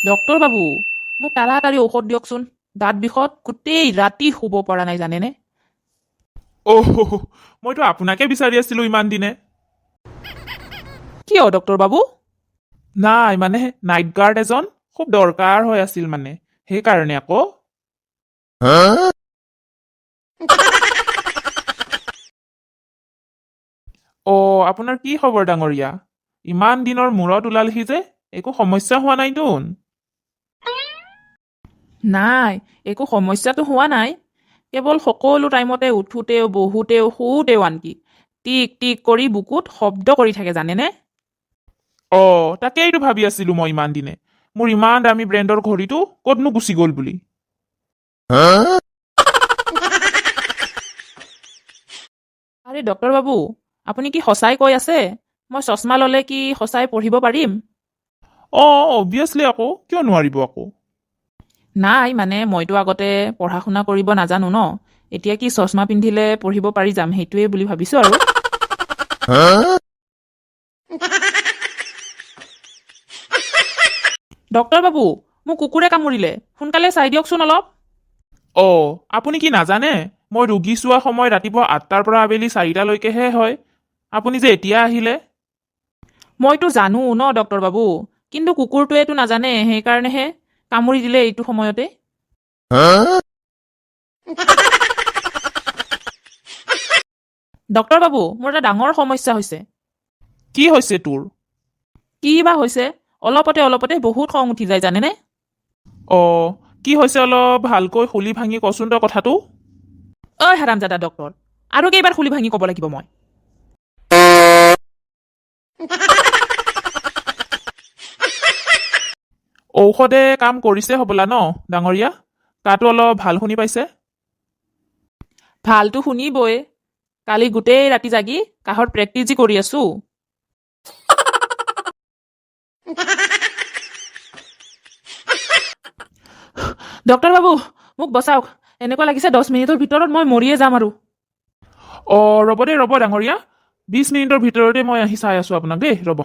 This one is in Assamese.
ডক্তৰ বাবু, মোক তাড়াতাড়ি ঔষধ দিয়কচোন। দাঁত বিষত গোটেই ৰাতি শুব পৰা নাই, জানেনে? অহ, মইতো আপোনাকে বিচাৰি আছিলো ইমান দিনে। কিয় ডক্তৰ বাবু? নাই মানে নাইট গাৰ্ড এজন খুব দৰকাৰ হৈ আছিল, মানে সেইকাৰণে আকৌ। অ', আপোনাৰ কি খবৰ ডাঙৰীয়া? ইমান দিনৰ মূৰত ওলালহি যে, একো সমস্যা হোৱা নাইতোন? নাই, একো সমস্যাটো হোৱা নাই। কেৱল সকলো টাইমতে উঠোতেও, বহোতেও, শুওঁতেও, আনকি টিক টিক কৰি বুকুত শব্দ কৰি থাকে, জানেনে? অ', তাকেইতো ভাবি আছিলো মই ইমান দিনে, মোৰ ইমান দামী ব্ৰেণ্ডৰ ঘড়ীটো ক'তনো গুচি গ'ল বুলি। আৰে ডক্তৰ বাবু, আপুনি কি সঁচাই কৈ আছে? মই চশমা ল'লে কি সঁচাই পঢ়িব পাৰিম? অ', অবভিয়াছলি আকৌ, কিয় নোৱাৰিব আকৌ? নাই মানে মইতো আগতে পঢ়া শুনা কৰিব নাজানো ন। এতিয়া কি চশমা পিন্ধিলে পঢ়িব পাৰি যাম, সেইটোৱে বুলি ভাবিছোঁ আৰু। ডক্তৰ বাবু, মোক কুকুৰে কামুৰিলে, সোনকালে চাই দিয়কচোন অলপ। অ', আপুনি কি নাজানে মই ৰোগী চোৱা সময় ৰাতিপুৱা 8টাৰ পৰা আবেলি 4টালৈকেহে হয়? আপুনি যে এতিয়া আহিলে? মইতো জানো ন ডক্তৰ বাবু, কিন্তু কুকুৰটোৱেতো নাজানে, সেইকাৰণেহে কামুৰি দিলে এইটো সময়তে। ডক্তৰ বাবু, মোৰ এটা ডাঙৰ সমস্যা হৈছে। কি হৈছে তোৰ? কি বা হৈছে, অলপতে অলপতে বহুত খং উঠি যায়, জানেনে? অ', কি হৈছে অলপ ভালকৈ খুলি ভাঙি কচোন তই কথাটো। ঐ হাৰামজাদা ডক্তৰ, আৰু কেইবাৰ খুলি ভাঙি ক'ব লাগিব মই? ঔষধে কাম কৰিছে হ'বলা ন ডাঙৰীয়া? গাটো অলপ ভাল শুনি পাইছে? ভালটো শুনিবই, কালি গোটেই ৰাতি জাগি কাহৰ প্ৰেক্টিচি কৰি আছো। ডক্তৰ বাবু, মোক বচাওক। এনেকুৱা লাগিছে 10 মিনিটৰ ভিতৰত মই মৰিয়ে যাম আৰু। অ', ৰ'ব দেই, ৰ'ব ডাঙৰীয়া, 20 মিনিটৰ ভিতৰতে মই আহি চাই আছোঁ আপোনাক দেই, ৰ'ব।